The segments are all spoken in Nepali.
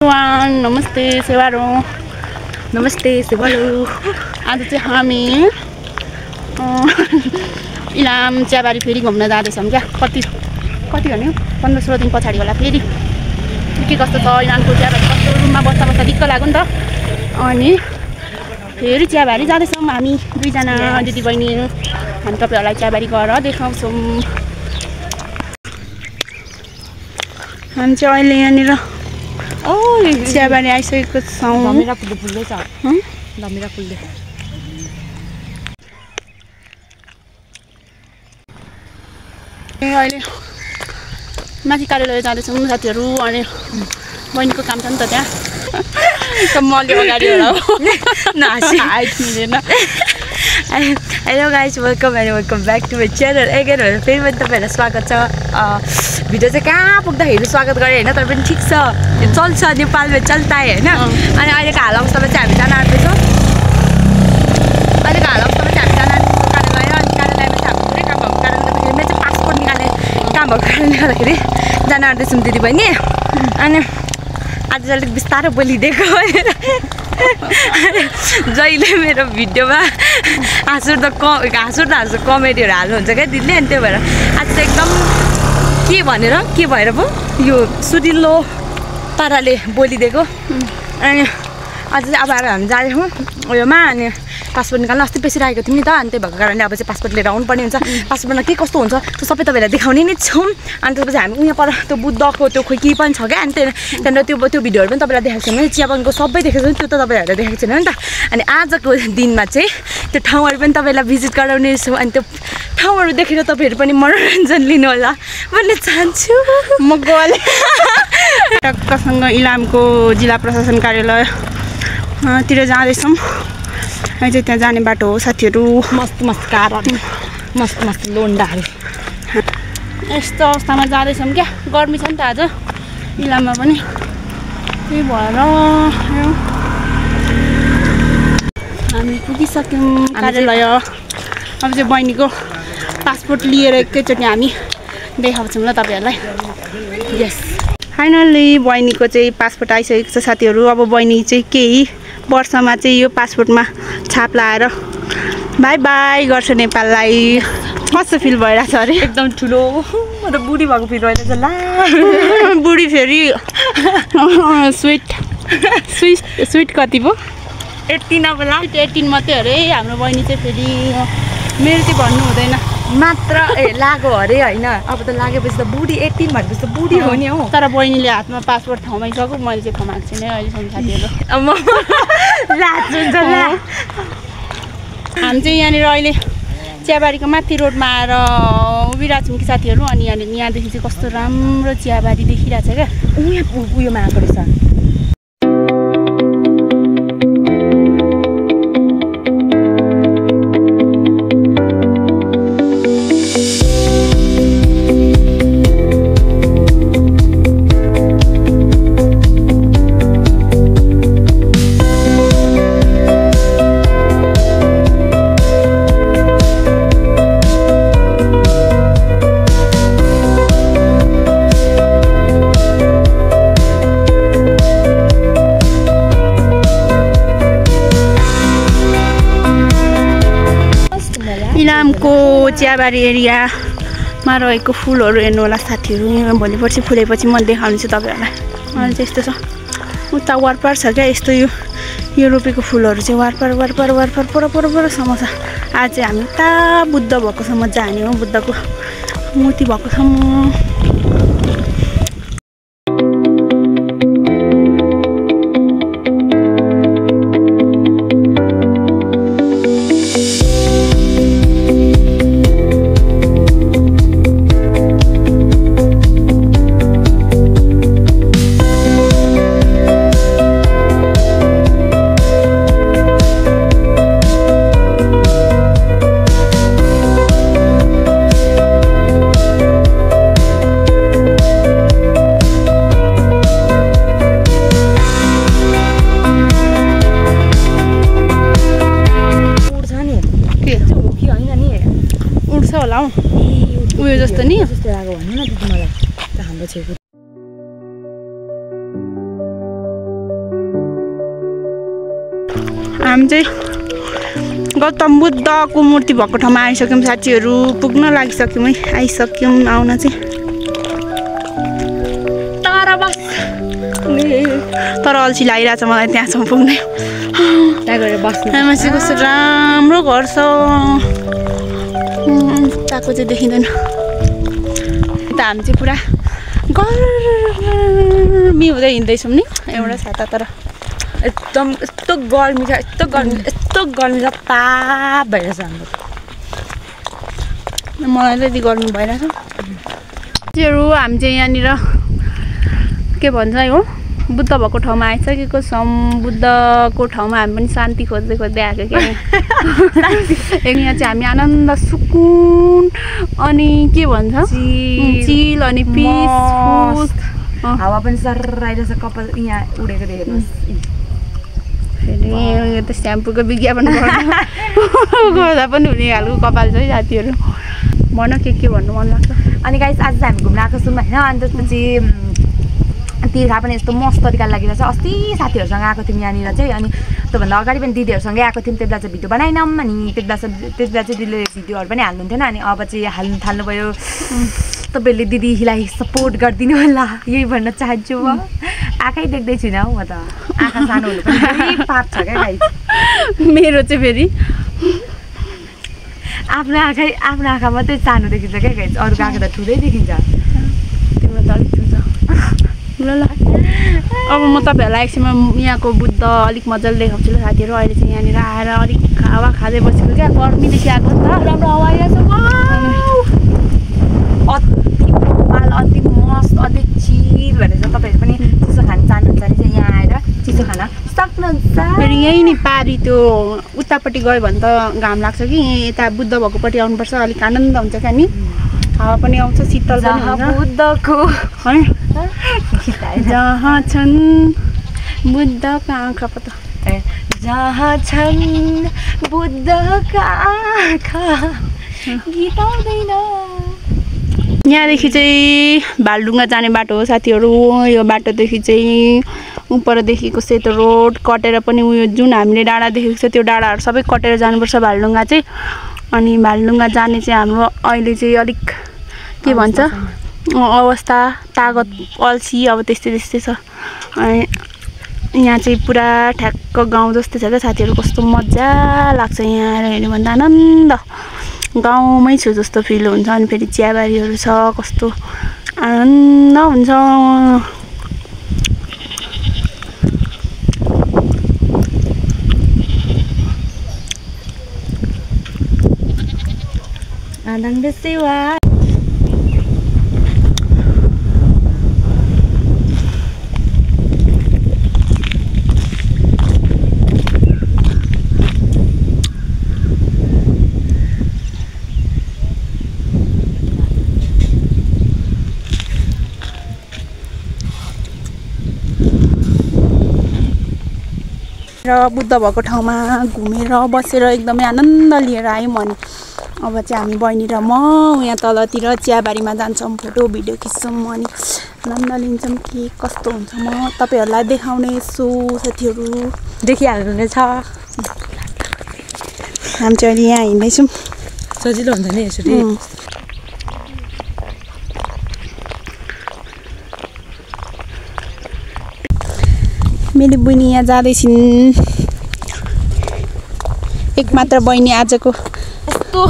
नमस्ते सेवारो। नमस्ते सेवारो। आज चाहिँ हामी इलाम चियाबारी फेरि घुम्न जाँदैछौँ क्या। कति भन्यो 15-16 दिन पछाडि होला। फेरि के कस्तो छ इलामको चियाबारी, कस्तो रुममा बस्दा दिक्क लाग्यो नि त। अनि फेरि चियाबारी जाँदैछौँ हामी दुईजना दिदी बहिनी। हामी तपाईँहरूलाई चियाबारी गएर देखाउँछौँ। हामी चाहिँ अहिले यहाँनिर चियाबारी आइसकेको छौँ। धमिरा फुल्दै छ। धमिरा फुल्दै अहिले माथि कार्यालय जाँदैछौँ साथीहरू। अनि बहिनीको काम छ नि त त्यहाँ। मैले अगाडि होला आइपुग्दैन। Hello guys, welcome and welcome back to my channel again. फेरि पनि तपाईँहरूलाई स्वागत छ। भिडियो चाहिँ कहाँ पुग्दाखेरि स्वागत गरेँ होइन, तर पनि ठिक छ, यो चल्छ, नेपालमा चल्ता है होइन। अनि अहिलेको हाल अवस्थामा चाहिँ हामी जान आँट्दैछौँ। अहिलेको हाल अवस्थामा चाहिँ हामी जान आँट्दैछौँ कार्यालय। अनि कार्यालयमा चाहिँ हाम्रो पुरै काम भएको कारणले गर्दाखेरि मेरो चाहिँ पासपोर्ट निकाल्ने काम भएको कारणले गर्दाखेरि जान आँट्दैछौँ दिदी बहिनी। अनि आज चाहिँ अलिक बिस्तारो बोलिदिएको भनेर जहिले मेरो भिडियोमा हाँसुर्दा कमेडीहरू हाल्नुहुन्छ क्या दिदीले। अनि त्यो भएर आज चाहिँ एकदम के भएर पो यो सुरिलो पाराले बोलिदिएको। अनि आज चाहिँ अब हामी जाँदैछौँ उयोमा। अनि पासपोर्ट निकाल्न अस्ति बेसिरहेको थियौँ नि त। अनि त्यही भएको कारणले अब चाहिँ पासपोर्ट लिएर आउनुपर्ने हुन्छ। पासपोर्टमा के कस्तो हुन्छ त्यो सबै तपाईँलाई देखाउने नै छौँ। अनि त्यसपछि हामी उहाँ पर त्यो बुद्धको त्यो खोइ के पनि छ क्या। अनि त्यहाँनिर त्यो भिडियोहरू पनि तपाईँलाई देखाएको छैन। चियाबगानको सबै देखेको छ, त्यो त तपाईँहरूलाई देखाएको छैन नि त। अनि आजको दिनमा चाहिँ त्यो ठाउँहरू पनि तपाईँलाई भिजिट गराउने छु। अनि त्यो ठाउँहरू देखेर तपाईँहरू पनि मनोरञ्जन लिनु होला भन्ने चाहन्छु। म गएँ टक्कसँग इलामको जिल्ला प्रशासन कार्यालयतिर जाँदैछौँ। अहिले चाहिँ त्यहाँ जाने बाटो हो साथीहरू। मस्त कारहरू, मस्त लोन्डाहरू। यस्तो अवस्थामा जाँदैछौँ क्या। गर्मी छ नि त आज इलाममा पनि, त्यही भएर हामी पुगिसक्यौँ कार्यालय। अब चाहिँ बहिनीको पासपोर्ट लिएर एकैचोटि हामी देखाउँछौँ ल तपाईँहरूलाई। यस, फाइनल्ली बहिनीको चाहिँ पासपोर्ट आइसकेको छ साथीहरू। अब बहिनी चाहिँ केही वर्षमा चाहिँ यो पासपोर्टमा छाप लाएर बाई बाई गर्छ नेपाललाई। कस्तो फिल भइरहेछ अरे? एकदम ठुलो म त बुढी भएको फिल भइरहेछ ला। बुढी फेरि स्विट कति पो 18 अब ला। 18 मात्रै अरे हाम्रो बहिनी चाहिँ। फेरि मेरो चाहिँ भन्नु हुँदैन मात्र लाग्यो अरे होइन। अब त लागेपछि त बुढी 18 भनेपछि त बुढी हो नि हौ। तर बहिनीले हातमा पासपोर्ट थमाइसक्यो, मैले चाहिँ थमाएको छैन अहिलेसम्म साथीहरू। म लाज हुन्छ ला। हामी चाहिँ यहाँनिर अहिले चियाबारीको माथि रोडमा आएर उभिरहेको छौँ कि साथीहरू। अनि यहाँदेखि चाहिँ कस्तो राम्रो चियाबारी देखिरहेछ क्या। उयोमा आएको रहेछ। इलामको चियाबारी एरियामा रहेको फुलहरू हेर्नु होला साथीहरू। भोलि पर्सि फुलेपछि म देखाउँछु तपाईँहरूलाई। अहिले चाहिँ यस्तो छ, उता वारपार छ क्या यस्तो। यो रोपेको फुलहरू चाहिँ वारपार परसम्म छ। आज चाहिँ हामी उता बुद्ध भएकोसम्म जाने हो, बुद्धको मूर्ति भएकोसम्म। होला हौ उयो जस्तो नि जस्तो लाग्यो भन्नु न दिदी मलाई हाम्रो छेउको हामी चाहिँ गौतम बुद्धको मूर्ति भएको ठाउँमा आइसक्यौँ साथीहरू। पुग्न लागिसक्यौँ है, आइसक्यौँ आउन चाहिँ। तर अल्छी लागिरहेछ मलाई त्यहाँसम्म पुग्ने। आमासी कस्तो राम्रो घर छ। उताको चाहिँ देखिँदैन। त हामी चाहिँ पुरा गर्मी हुँदै हिँड्दैछौँ नि एउटा छाता। तर एकदम यस्तो गर्मी छ, यस्तो गर्मी छ, ताप भइरहेछ हाम्रो। मलाई त यति गर्मी भइरहेछ। त्योहरू हामी चाहिँ यहाँनिर के भन्छ हो बुद्ध भएको ठाउँमा आइसकेको छौँ। बुद्धको ठाउँमा हामी पनि शान्ति खोज्दै आएको क्या। यहाँ चाहिँ हामी आनन्द सुकुन अनि के भन्छ चिल अनि पिसफुल हावा पनि सर्र आइरहेछ। कपाल यहाँ उडेको देख्नुहोस्। फेरि यो त स्याम्पूको विज्ञापन गर्दा पनि हुने खालको कपाल छ है साथीहरू। भन के भन्नु मन लाग्छ। अनि गाइस आज चाहिँ हामी घुम्न आएको छौँ होइन। अनि त्यसपछि तिर्खा पनि यस्तो मस्त तरिकाले लागिरहेछ। अस्ति साथीहरूसँग आएको थियौँ यहाँनिर चाहिँ। अनि त्योभन्दा अगाडि पनि दिदीहरूसँगै आएको थियौँ। त्यति बेला चाहिँ भिडियो बनाएनौँ। अनि त्यति बेला चाहिँ दिदीले भिडियोहरू पनि हाल्नुहुन्थेन। अनि अब चाहिँ हाल्नु थाल्नुभयो। तपाईँहरूले दिदीलाई सपोर्ट गरिदिनु होला, यही भन्न चाहन्छु म। आँखै देख्दै छुइनँ हौ म त। आँखा सानो हुनु पनि पाप छ क्या गाइस। मेरो चाहिँ फेरि आफ्नो आँखा मात्रै सानो देखिन्छ क्या गाइस। अरूको आँखा त ठुलै देखिन्छ। तिम्रो त अलिक ठुलो ल। अब म तपाईँहरूलाई एकछिनमा यहाँको बुद्ध अलिक मजाले देखाउँछु ल साथीहरू। अहिले चाहिँ यहाँनिर आएर अलिक हावा खाँदै बसेको क्या। गर्मीदेखि आएको नि त। राम्रो हावा आइरहेछ। अति मस्त, अति चिल भनेर तपाईँहरू पनि चिसो खान चाहनुहुन्छ भने चाहिँ यहाँ आएर चिसो खान सक्नुहुन्छ। फेरि यहीँ नि पारी त्यो उतापट्टि गयो भने त घाम लाग्छ कि यता बुद्ध भएकोपट्टि आउनुपर्छ। अलिक आनन्द हुन्छ क्या नि। हावा पनि आउँछ, शीतल पनि हुन्छ। बुद्धको है जहाँ छन् बुद्धका आँखा पो त। जहाँ छन् बुद्धका आँखा गिताउँदैन। यहाँदेखि चाहिँ भालढुङ्गा जाने बाटो हो साथीहरू। यो बाटोदेखि चाहिँ उपरदेखिको सेतो रोड कटेर पनि उयो जुन हामीले डाँडा देखेको छ त्यो डाँडाहरू सबै कटेर जानुपर्छ भालढुङ्गा चाहिँ। अनि भालढुङ्गा जाने चाहिँ हाम्रो अहिले चाहिँ अलिक के भन्छ अवस्था तागत अल्छी अब त्यस्तै छ। अनि यहाँ चाहिँ पुरा ठ्याक्क गाउँ जस्तै छ क्या साथीहरू। कस्तो मजा लाग्छ यहाँ आएर हेर्नु भन्दा आनन्द गाउँमै छु जस्तो फिल हुन्छ। अनि फेरि चियाबारीहरू छ, कस्तो आनन्द हुन्छ। आनन्द सेवा र बुद्ध भएको ठाउँमा घुमेर बसेर एकदमै आनन्द लिएर आयौँ। अनि अब चाहिँ हामी बहिनी र म यहाँ तलतिर चियाबारीमा जान्छौँ, फोटो भिडियो खिच्छौँ अनि आनन्द लिन्छौँ। के कस्तो हुन्छ म तपाईँहरूलाई देखाउने छु साथीहरू। देखिहाल्नु नै छ। हामी चाहिँ अहिले यहाँ हिँड्दैछौँ। सजिलो हुन्छ नि यसरी। मेरो बहिनी यहाँ जाँदैछिन्। एक मात्र बहिनी आजको। यस्तो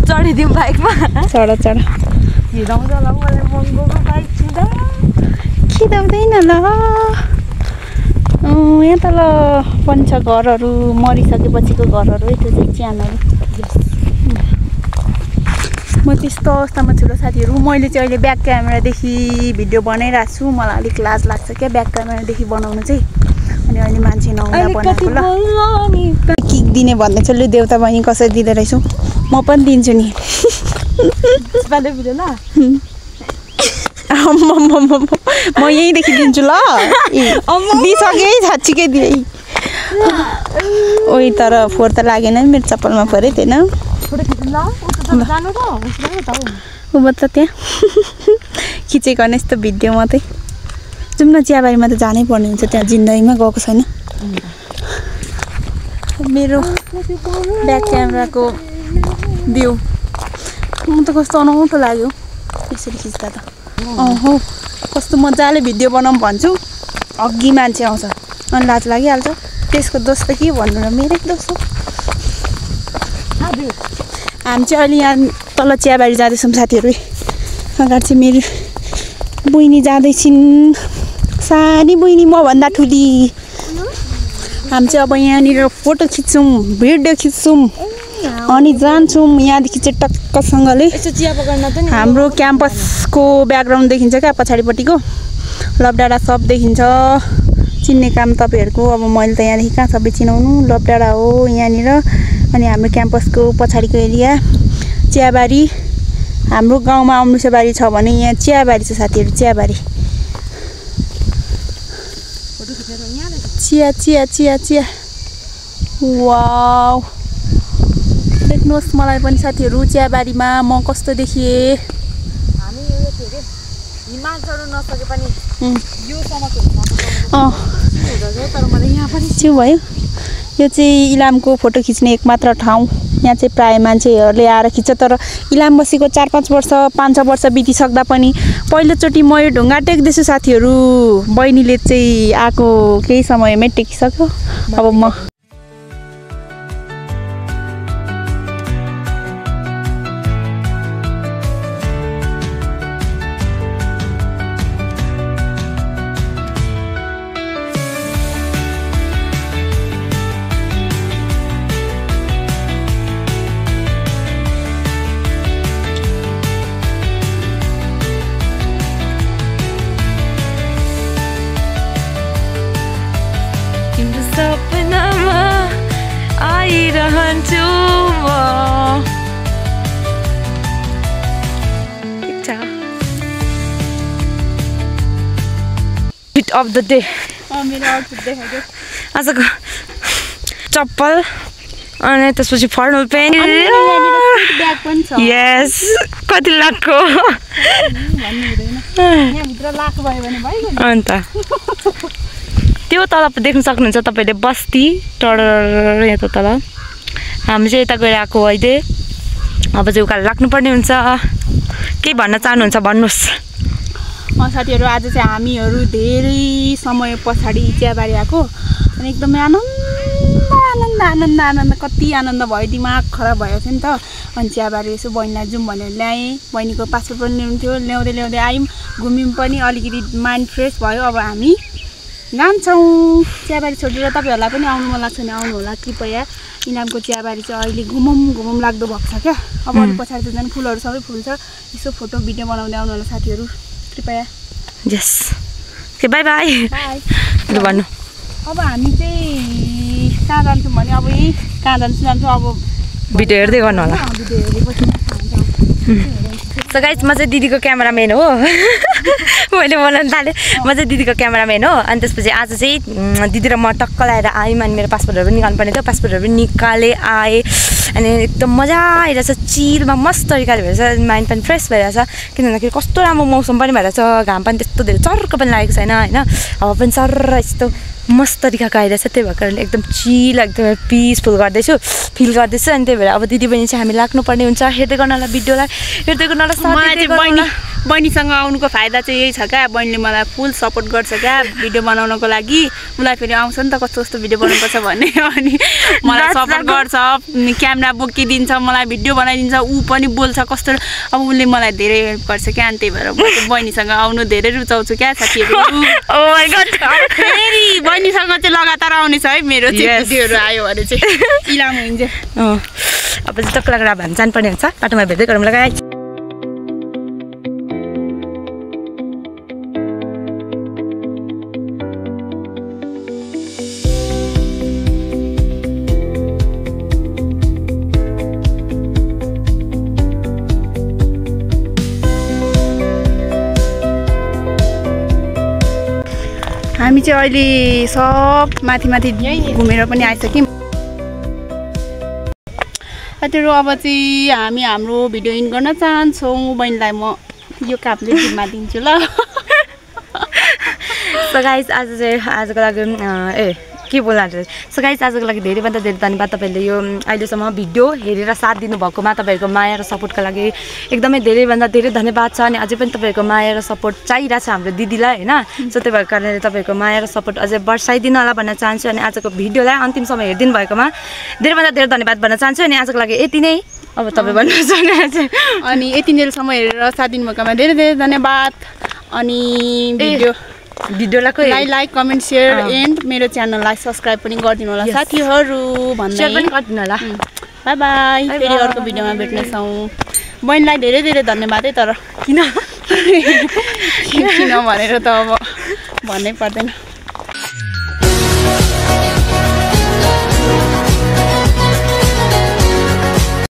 चढिदिउँ बाइकमा। चढ हिँडाउँछ होला मलाई महँगोको बाइक छिँदा खिदाउँदैन ल। यहाँ तल पनि छ घरहरू, मरिसकेपछिको घरहरू है। त्यो चाहिँ च्यानहरू। म त्यस्तो अवस्थामा छु ल साथीहरू। मैले चाहिँ अहिले ब्याक क्यामेरादेखि भिडियो बनाइरहेको छु। मलाई अलिक लाज लाग्छ क्या ब्याक क्यामेरादेखि बनाउनु चाहिँ। अनि अहिले मान्छे नहुँदा बनाएको ल। किक दिने भन्दै छु लु देउता बहिनी कसरी दिँदो रहेछु। म पनि दिन्छु नि। म यहीँदेखि दिन्छु ल। दिइसकेँ छाच्चीकै दिएँ। ओइ तर फोहोर त लागेन मेरो चप्पलमा फोहोरै थिएन। ऊ त त्यहाँ खिचेको भने यस्तो भिडियो मात्रै। जाउँ न चियाबारीमा त जानै पर्ने हुन्छ, त्यहाँ जिन्दगीमा गएको छैन। मेरो ब्याक क्यामेराको भ्यू म त कस्तो अनौठो लाग्यो यसरी खिच्दा त हो कस्तो मजाले भिडियो बनाऊँ भन्छु अघि मान्छे आउँछ अनि लाज लागिहाल्छ त्यसको दोष त के भन्नु र मेरै दोष हो हामी चाहिँ अहिले यहाँ तल चियाबारी जाँदैछौँ साथीहरू अगाडि चाहिँ मेरो बहिनी जाँदैछिन् सानी बहिनी मभन्दा ठुली हामी चाहिँ अब यहाँनिर फोटो खिच्छौँ भिडियो खिच्छौँ अनि जान्छौँ यहाँदेखि चाहिँ टक्कसँगले हाम्रो क्याम्पसको ब्याकग्राउन्ड देखिन्छ क्या पछाडिपट्टिको लपडाँडा सब देखिन्छ चिन्ने काम तपाईँहरूको अब मैले त यहाँदेखि कहाँ सबै चिनाउनु लपडाँडा हो यहाँनिर अनि हाम्रो क्याम्पसको पछाडिको एरिया चियाबारी हाम्रो गाउँमा अमृतसरबारी छ भने यहाँ चियाबारी छ साथीहरू चियाबारी चिया चिया चिया चिया वाउ देख्नुहोस् मलाई पनि साथीहरू चियाबारीमा म कस्तो देखिएँ हामी यो के अरे हिमाल चढ्नु नसके पनि यो तर मलाई यहाँ पनि चिउ भयो यो चाहिँ इलामको फोटो खिच्ने एकमात्र ठाउँ यहाँ चाहिँ प्रायः मान्छेहरूले आएर खिच्छ तर इलाम बसेको 4-5 वर्ष 5-6 वर्ष बितिसक्दा पनि पहिलोचोटि म यो ढुङ्गा टेक्दैछु साथीहरू बहिनीले चाहिँ आएको केही समयमै टेकिसक्यो अब म सपनामा आइरहन्छु म हिट अफ द डे मेरो आउटफिट देखाइदियो आजको चप्पल अनि त्यसपछि फर्मल पेन्ट ब्याग पनि छ यस कति लाखको यहाँभित्र लाख भयो भने भइगयो अन्त त्यो तल देख्न सक्नुहुन्छ तपाईँले बस्ती टडर यहाँ तल हामी चाहिँ यता गएर आएको अहिले अब चाहिँ उकालो लाग्नुपर्ने हुन्छ के भन्न चाहनुहुन्छ भन्नुहोस् साथीहरू आज चाहिँ हामीहरू धेरै समय पछाडि चियाबारी आएको अनि एकदमै आनन्द आनन्द आनन्द आनन्द कति आनन्द भयो दिमाग खराब भएको थियो नि त अनि चियाबारी यसो बहिनीलाई जाउँ भनेर ल्याएँ बहिनीको पासपोर्ट पनि ल्याउनु थियो ल्याउँदै ल्याउँदै आयौँ घुम्यौँ पनि अलिकति माइन्ड फ्रेस भयो अब हामी जान्छौँ चियाबारी छोडेर तपाईँहरूलाई पनि आउनु मन लाग्छ भने आउनु होला कृपया इलामको चियाबारी चाहिँ अहिले घुमौँ लाग्दो भएको छ क्या अब अलिक पछाडि त झन् फुलहरू सबै फुल्छ यसो फोटो भिडियो बनाउँदै आउनु होला साथीहरू कृपया यस ओके बाई बाई बाई भन्नु अब हामी चाहिँ कहाँ जान्छौँ भने अब यही कहाँ जान्छौँ अब भिडियो हेर्दै गर्नु होला भिडियो हेरेपछि सो गाइस म चाहिँ दिदीको क्यामेराम्यान हो मैले बोल्न थालेँ म चाहिँ दिदीको क्यामेराम्यान हो अनि त्यसपछि आज चाहिँ दिदी र म टक्क लगाएर आयौँ अनि मेरो पासपोर्टहरू पनि निकाल्नु पर्ने थियो पासपोर्टहरू पनि निकालेँ आएँ अनि एकदम मजा आइरहेछ चिलमा मस्त तरिकाले भइरहेछ माइन्ड पनि फ्रेस भइरहेछ किन भन्दाखेरि कस्तो राम्रो मौसम पनि भइरहेछ घाम पनि त्यस्तो धेरै चर्को पनि लागेको छैन होइन हावा पनि सर्र यस्तो मस्त तरिकाको आइरहेछ त्यही भएको कारणले एकदम चिल एकदमै पिसफुल गर्दैछु फिल गर्दैछु अनि त्यही भएर अब दिदी बहिनी चाहिँ हामी लाग्नुपर्ने हुन्छ हेर्दै गर्नलाई भिडियोलाई हेर्दै गर्नलाई बहिनीसँग आउनुको फाइदा चाहिँ यही छ क्या बहिनीले मलाई फुल सपोर्ट गर्छ क्या भिडियो बनाउनको लागि उसलाई फेरि आउँछ नि त कस्तो कस्तो भिडियो बनाउनुपर्छ भन्ने अनि मलाई सपोर्ट गर्छ क्यामेरा बोकिदिन्छ मलाई भिडियो बनाइदिन्छ ऊ पनि बोल्छ कस्तो अब उसले मलाई धेरै हेल्प गर्छ क्या अनि त्यही भएर म चाहिँ बहिनीसँग आउनु धेरै रुचाउँछु क्या साथीहरू फेरि बहिनीसँग चाहिँ लगातार आउनेछ है मेरो चाहिँ भिडियोहरू आयो भने चाहिँ इलाम हुन्छ अब चाहिँ टक्क लगाएर हामी जानुपर्ने हुन्छ बाटोमा भेट्दै गरौँ लगाइ हामी चाहिँ अहिले सब माथि माथि घुमेर पनि आइसक्यौँ साथीहरू अब चाहिँ हामी हाम्रो भिडियो इन गर्न चाहन्छौँ बहिनीलाई म यो कामले जिम्मा दिन्छु ल सो गाइस आज चाहिँ आजको लागि के बोल्नु सो गाइस आजको लागि धेरैभन्दा धेरै धन्यवाद तपाईँले यो अहिलेसम्म भिडियो हेरेर साथ दिनुभएकोमा तपाईँहरूको माया र सपोर्टको लागि एकदमै धेरैभन्दा धेरै धन्यवाद छ अनि अझै पनि तपाईँहरूको माया र सपोर्ट चाहिरहेको छ हाम्रो दिदीलाई होइन सो त्यही भएको कारणले तपाईँहरूको माया र सपोर्ट अझै बढाइदिनु होला भन्न चाहन्छु अनि आजको भिडियोलाई अन्तिमसम्म हेरिदिनु भएकोमा धेरैभन्दा धेरै धन्यवाद भन्न चाहन्छु अनि आजको लागि यति नै अब तपाईँ भन्नु चाहनुहुन्छ अनि यति जेलसम्म हेरेर साथ दिनुभएकोमा धेरै धेरै धन्यवाद अनि भिडियोलाई लाइक कमेन्ट सेयर एन्ड मेरो च्यानललाई सब्सक्राइब पनि गरिदिनु होला साथीहरू भन्दै पनि गरिदिनु होला बाई बाई फेरि अर्को भिडियोमा भेट्नेछौँ बहिनीलाई धेरै धेरै धन्यवाद है तर किन भनेर त अब भन्नै पर्दैन